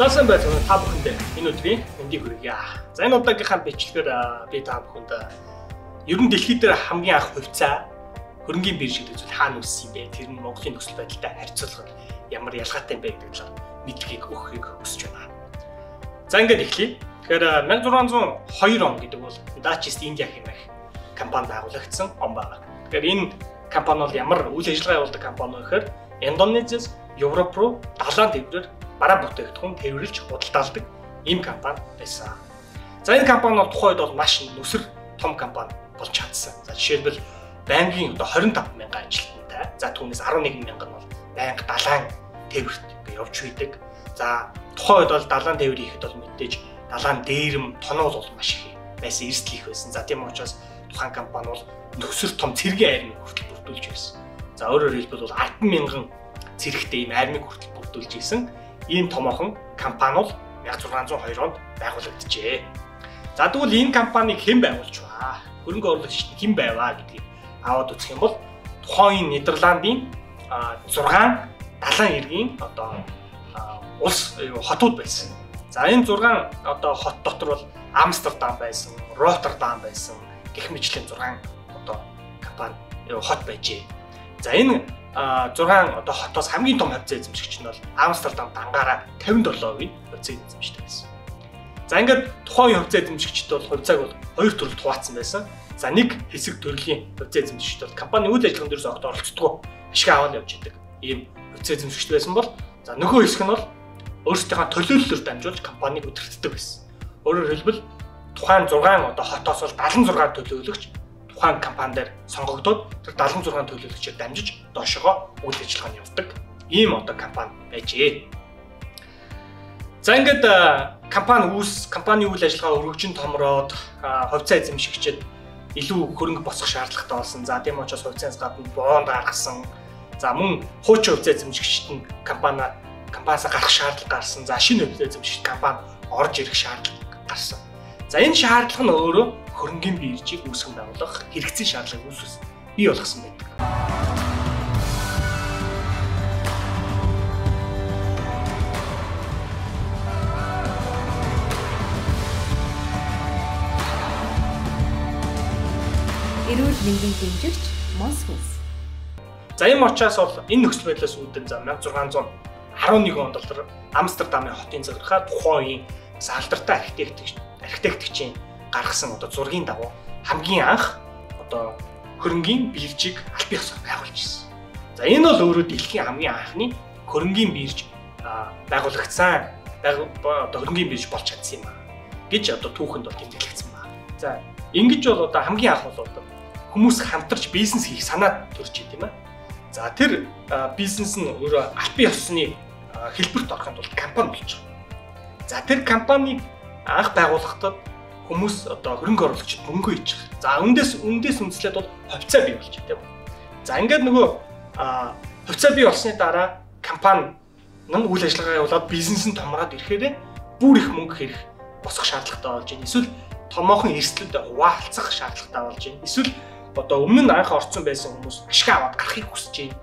За сайн байцгаана та бүхэндээ энэ өдрийн мэндийг хүргье. За энэ удаагийнхаа бичлэгээр би та бүхэнд ер нь дэлхий дээр хамгийн анх хувьцаа хөрөнгийн бирж гэдэг зүйл хаана үүссэн юм бэ? Тэр нь Монголын нөхцөл байдалтай харьцуулахад ямар ялгаатай юм бэ гэдэг талаар мэдлэгийг өгөхийг хүсэж байна. За ингээд эхлэе. Тэгэхээр 1602 он гэдэг бол Dutch East India хэмээх компани байгуулагдсан он байна. Тэгэхээр энэ компани бол ямар үйл ажиллагаа явуулдаг компани вэ гэхээр Индонезиас Европ руу далайн тээврээр бараа бүтээгдэхүүн тээвэрлж худалдаалдаг ийм компани байсан. За энэ компани бол тухайн үед бол маш нүсэр том компани болж чадсан. За жишээлбэл байнгын одоо 25 мянган ажилтнтай. За түүнээс 11 мянган нь бол байнга далайн тээвэрт явж үйдэг. За тухайн үед бол далайн тээвэр хийхэд бол мэдээж далайн дээрэм тонол бол маш их байсан, эрсдэл их байсан. За тийм учраас тухайн компани бол нөхсөр том цэргийн армийг хүртэл бүрдүүлж байсан. За өөрөөр хэлбэл бол 10 мянган цэрэгтэй ийм армийг хүртэл бүрдүүлж исэн. Ийм томоохон компани бол 1602 онд байгуулагджээ. За тэгвэл энэ компанийг хэн байгуулж ба? Хөрөнгө оруулагч хэн байваа гэдгийг аваад үзэх юм бол тухайн Нидерландын 6 далайн эргийн одоо улс хотууд байсан. За энэ 6 одоо хот дотор бол Амстердам байсан, Роттердам байсан гэх мэтлэн 6 одоо компани хот байжээ. За энэ 6 одоо хотоос хамгийн том хувьцаа эзэмшигч нь бол Амстердам дангаараа 57% хувьцаа эзэмшдэг байсан. За ингээд тухайн үеийн хувьцаа эзэмшигчд бол хувьцааг бол хоёр төрөлд хуваацсан байсан. За нэг хэсэг төрлийн хувьцаа эзэмшигчд бол компани үйл ажиллагаанд ерөөсөө огт оролцдоггүй, ашиг аваад явж идэг ийм хувьцаа эзэмшигчд байсан бол за нөгөө хэсэг нь бол өөрсдийнхөө төлөөллөөр дамжуулж компанийг удирддаг байсан. Өөрөөр хэлбэл тухайн 6 одоо хотоос бол 76 төлөөлөгч тухайн компани дээр сонгогдоод тэр 76 төлөөлөгчөөр дамжиж доошогоо үйл ажиллагаа нь явдаг ийм одоо компани байжээ. За ингээд компани үйл ажиллагаа өргөжин томроод хувьцаа эзэмшигчид илүү хөрөнгө босгох шаардлагатай болсон. За тийм учраас хувьцаанаас гадна бонд гаргасан. За мөн хуучин хувьцаа эзэмшигчид нь компаниасаа гарах шаардлага гарсан. За шинэ хувьцаа эзэмшигчид компани орж ирэх шаардлага гарсан. За энэ шаардлага нь өөрөө хөрөнгийн биржийг үүсгэн байгуулах хэрэгцээ шаардлагыг үүсгэсэн бий болгосон байдаг. Эрүүл мэндийн дэмжигч Монс хүнс. За ийм учраас бол энэ нөхцөл байдлаас үүдэн за 1611 онд бол Амстердамын хотын захиргаа тухайн үеийн бас алдартай архитектчийн гаргасан одоо зургийн дагуу хамгийн анх одоо хөрөнгийн биржийг албан ёсоор байгуулж ирсэн. За энэ бол өөрөө дэлхийн хамгийн анхны хөрөнгийн бирж байгуулагдсан одоо хөрөнгийн бирж болж чадсан юм аа гэж одоо түүхэнд бол тэмдэглэгдсэн байна. За ингэж бол одоо хамгийн анх бол одоо хүмүүс хамтарч бизнес хийх санаа төрж идэв юм аа. За тэр бизнес нь өөрөө албан ёсны хэлбэрт орохын тулд компани болж байгаа. За тэр компанийг анх байгуулахдаа хүмүүс одоо хөрөнгө оруулагчид мөнгө хийж байгаа. За үндээс үндэслээд бол хувьцаа бий болж байна тийм үү. За ингээд нөгөө хувьцаа бий болсны дараа компани нь үйл ажиллагаа явуулаад бизнес нь томроод ирэхээр бүр их мөнгө хэрэг босгох шаардлагатай болж байна. Эсвэл томоохон эрсдлүүдэд хуваалцах шаардлагатай болж байна. Эсвэл одоо өмнө нь анх орцсон байсан хүмүүс ашиг аваад гарахыг хүсэж байна.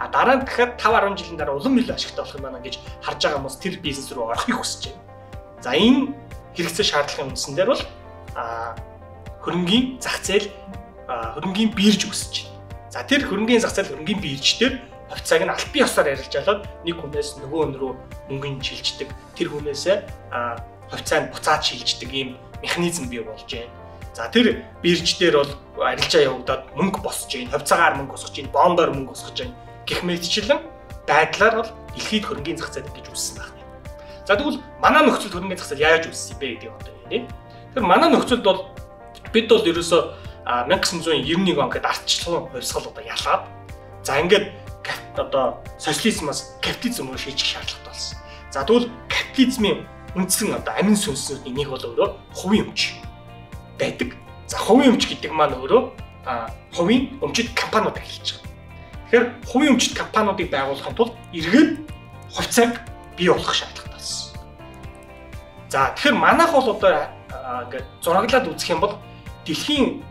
А дараа нь дахиад 5 10 жилийн дараа улам илүү ашигтай болох юм байна гэж харж байгаа хүмүүс тэр бизнес рүү орохыг хүсэж байна. За энэ хэрэгцээ шаардлагын үндсэн дээр бол хөрөнгийн зах зээл хөрөнгийн бирж үүсэж байна. За тэр хөрөнгийн зах зээл хөрөнгийн бирж дээр хувьцааг нь албан ёсоор арилжаалаад нэг хүнээс нөгөө хүн рүү мөнгөний шилждэг, тэр хүнээсээ хувьцаанд буцаад шилждэг ийм механизм бий болж байна. За тэр бирж дээр бол арилжаа явагдаад мөнгө босч байна, хувьцаагаар мөнгө босгож байна, бондоор мөнгө босгож байна гэх мэтчлэн байдлаар бол дэлхийд хөрөнгийн зах зээл гэж үүссэн байна. За тэгвэл манай нөхцөлд хөрөнгийн зах зээл яаж үүссэн бэ гэдэг одоо яриа. Тэр манай нөхцөлд бол бид бол ерөөсөө 1991 он гээд ардчлалын хувьсгал одоо ялаад за ингээд одоо социализмаас капитализм руу шилжих шаардлагатай болсон. За тэгвэл капитализмын үндсэн одоо амин сүнснүүдийн нэг бол өөрөө хувийн өмч байдаг. За хувийн өмч гэдэг маань өөрөө хувийн өмчит компаниудыг хэлж байгаа. Тэгэхээр хувийн өмчит компаниудыг байгуулахын тулд эргээд хувьцааг бий болгох шаардлагатай болсон. За тэгэхээр манайх бол одоо ингээд зураглаад үзэх юм бол дэлхийн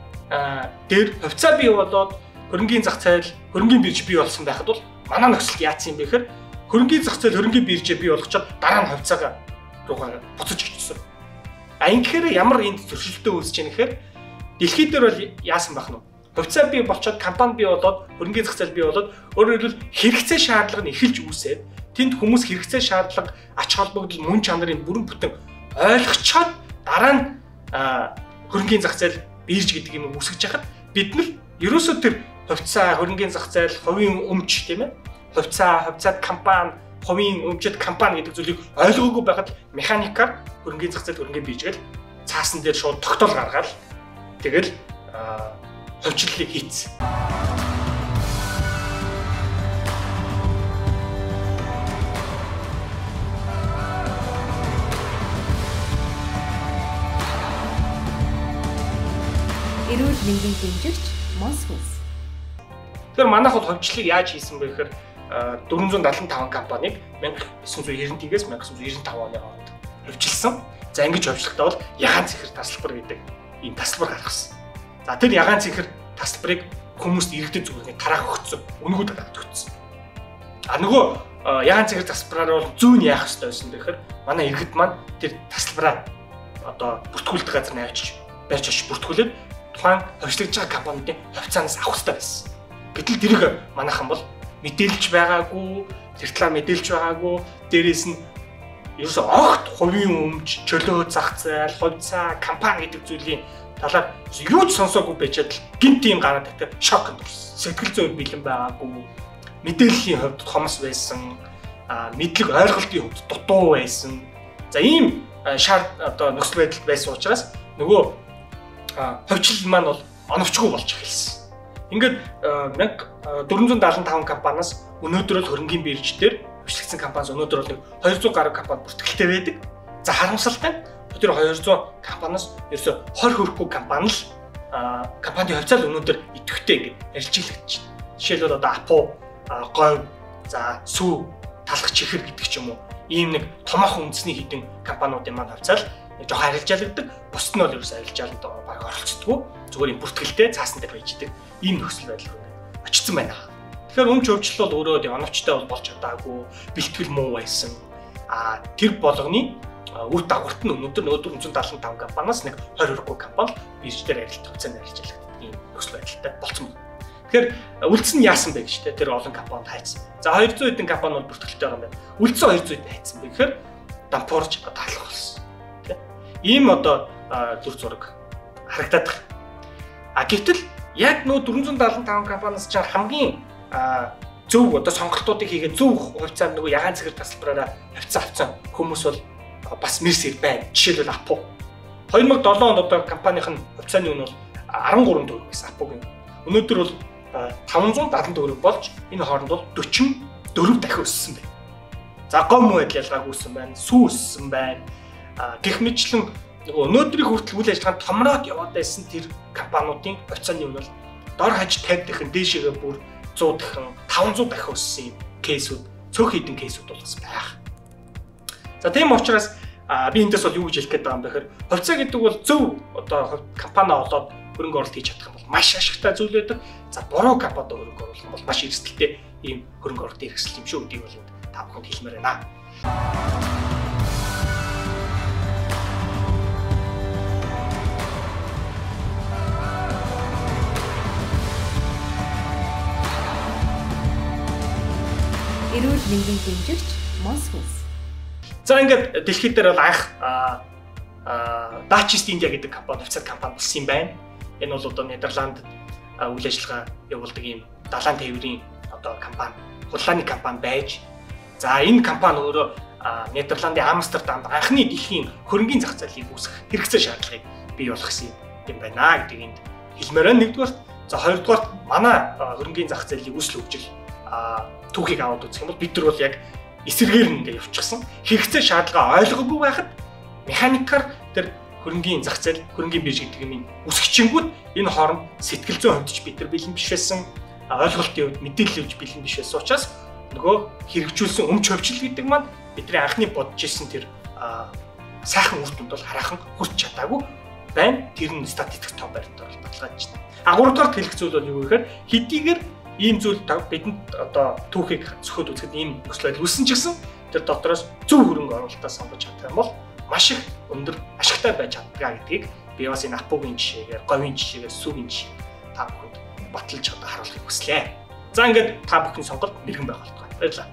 дээр хувьцаа бий болоод хөрөнгийн зах зээл, хөрөнгийн бирж бий болсон байхад бол манай нөхцөлд яатсан юм бэ гэхээр хөрөнгийн зах зээл, хөрөнгийн биржээ бий болгочоод дараа нь хувьцаагаа руугаа буцаж очсон. А ингэхээр ямар энд зөрчилтөө үүсэж байгаа нэхэр дэлхий дээр бол яасан байх нь вэ? Хувьцаа бий болчоод компани бий болоод хөрөнгөний зах зээл бий болоод өөрөөр хэлбэл хэрэгцээ шаардлага нь эхэлж үүсээд тэнд хүмүүс хэрэгцээ шаардлага ач холбогдол мөн чанарын бүрэн бүтэн ойлгочоод дараа нь хөрөнгөний зах зээл бирж гэдэг юм үүсгэж яхад бид нар ерөөсөө тэр хувьцаа, хөрөнгөний зах зээл, хувийн өмч тийм ээ. Хувьцаа, хувьцаат компани, хувийн өмчөд компани гэдэг зүйлийг ойлгоогүй байхад механикаар хөрөнгөний зах зээл, хөрөнгөний бирж гэл цаасан дээр шууд тогтоол гаргаад тэгэл хувьчлалыг хийцсэн. Эрүүл мэндийн дэмжигч Монс хүнс. Тэгэхээр манайх бол хувьчлалыг яаж хийсэн бэ гэхээр 475 компанийг 1991-ээс 1995 оны хооронд хувьчилсан. За ингэж хувьчлахдаа бол ягаан цэнхэр тасалбар гэдэг ийм тасалбар гаргасан. За тэр ягаан цэнхэр тасалбарыг хүмүүст иргэдэд зүгээр тараах өгсөн. Үнэгүй тараах өгсөн. А нөгөө ягаан цэнхэр тасалбараар бол зүүн яах ёстой байсан бэ гэхээр манай иргэд маань тэр тасалбараа одоо бүртгүүлдэг газар нь авчиж барьж очиж бүртгүүлээд тухайн хувьчлагдж байгаа компаниудын хувьцаанаас авах хэрэгтэй байсан. Гэтэл тэрийг манайхан бол мэдээлж байгаагүй, тэр талаар мэдээлж байгаагүй, дээрээс нь ерөөсөө огт хувийн өмч, чөлөө зах зээл, хувьцаа, компани гэдэг зүйлийн талаар юу ч сонсоогүй байчаад л гинт юм гараад татаад шоконд орсон. Сэтгэл зүйн бэлэн байгаагүй, мэдээллийн хувьд томс байсан, мэдлэг ойлголтын хувьд дутуу байсан. За ийм шаар одоо нөхцөл байдал байсан учраас нөгөө хувьчлал маань бол оновчгүй болж эхэлсэн. Ингээд 1475 компаниас өнөөдөр бол хөрөнгөний бирж дээр хувьчлагдсан компаниас өнөөдөр бол 200 гаруй компани бүртгэлтэй байдаг. За харамсалтай нь тэр 200 компаниас ерөөсө 20 хүрэхгүй компани л компанийн хувьцаа л өнөөдөр идэвхтэй ингээд арилжийлэгдэж байна. Жишээлбэл одоо Апу, Говь, за Сүү, Талх чихэр гэдэг ч юм уу ийм нэг томоохон үндэсний хэдэн компаниудын маань хувьцаа л жоохон арилжаалагддаг. Бусд нь бол ерөөсөө арилжааланд баг оролцдоггүй. Зүгээр юм бүртгэлтэй цаасан дээр байж идэг ийм нөхцөл байдал руу очсон байна. Тэгэхээр өмч хөвчлөл бол өөрөө оновчтой бол болж чадаагүй, бэлтгэл муу байсан. А тэр болгоны үр дагаварт нь өнөөдөр 475 компаниас нэг 20 хүрэхгүй компани бирж дээр арилт хувьцаанд арилжаалагддаг ийм нөхцөл байдалтай болцсон байна. Тэгэхээр үлдсэн нь яасан бэ гэж те тэр олон компанид хайцсан. За 200 хэдэн компани бол бүртгэлтэй байгаа юм байна. Үлдсэн 200 хэдэн хайцсан бэ гэхээр дампуурч одоо алах болсон. Ийм одоо дүр зураг харагдаад байна. А гэтэл яг нөө 475 компаниас ч хамгийн зөв одоо сонголтуудыг хийгээд зөв хувьцаанд нөгөө ягаан цэгэр тасалбараараа хувьцаа авсан хүмүүс бол бас мэрсэр байна. Жишээлбэл Апу. 2007 онд одоо компанийн хувьцааны үн бол 13 төгрөг байсан Апугийн. Өнөөдөр бол 570 төгрөг болж энэ хооронд бол 44 дахин өссөн байна. За гом байдал ялгаагүй өссөн байна, сүү өссөн байна. Гэх мэтлэн өнөөдрийг хүртэл үйл ажиллагаанд томроод яваад байсан тэр компаниудын хувьцааны үн бол дор хаяж 50 дахин дээшээгээ бүр 100 дахин 500 дахин өссөн юм кейсүүд цөөх хэдэн кейсүүд бол бас байх. За тийм учраас би эндээс бол юу гэж хэлэх гээд байгаа юм бэ гэхээр хувьцаа гэдэг бол зөв одоо компани олоод хөрөнгө оруулалт хийж чадах юм бол маш ашигтай зүйл байдаг. За буруу компанид хөрөнгө оруулах юм бол маш эрсдэлтэй ийм хөрөнгө оруулалтын хэрэгсэл юм шүү гэдгийг бол энд та бүхэнд хэлмээр байна. Эрүүл мэндийн дэмжигч Монс хүнс. За ингээд дэлхийд дээр бол анх Dutch East India гэдэг компани хувьцаат компани болсон юм байна. Энэ бол одоо Нидерландд үйл ажиллагаа явуулдаг ийм далайн тээврийн одоо компани, худалдааны компани байж. За энэ компани өөрөө Нидерландын Амстердамд анхны дэлхийн хөрөнгийн зах зээлийг үүсгэх хэрэгцээ шаардлагыг бий болгосон юм байна гэдгийг энд хэлмээр байна. Нэгдүгээрт, за хоёрдугаарт манай хөрөнгийн зах зээлийн үүсэл хөгжил түүхийг аваад үзэх юм бол бид нар бол яг эсэргээр нь ингээд явчихсан. Хэрэгцээ шаардлага ойлгоогүй байхад механикаар тэр хөрөнгийн зах зээл, хөрөнгийн бирж гэдэг юм үүсгэчингүүд энэ хооронд сэтгэл зүйн хувьд ч бид нар бэлэн биш байсан, ойлголтын хувьд, мэдээллийн хувьд бэлэн биш байсан учраас нөгөө хэрэгжүүлсэн өмч хөвчлөл гэдэг маань бидний анхны бодож ирсэн тэр сайхан үр дүнд бол хараахан хүрч чадаагүй байна. Тэр нь статистик том баримтаар бол баталгаажж байна. А гуравдугаар хэлэх зүйл бол юу гэхээр хэдийгээр ийм зүйл бидэнд одоо түүхийг зөхиод үзэхэд ийм нөхцөл байдал үүссэн ч гэсэн тэр дотроос зөв хөрөнгө оруулалтаа сонгож чадах юм бол маш их өндөр ашигтай байж чаддаг гэдгийг би бас энэ Апугийн жишээгээр, говийн жишээгээр, сүвийн жишээ та бүхэнд баталж одоо харуулахыг хүслээ. За ингээд та бүхэн сонголт мэрэгэн байх болтугай. Баярлалаа.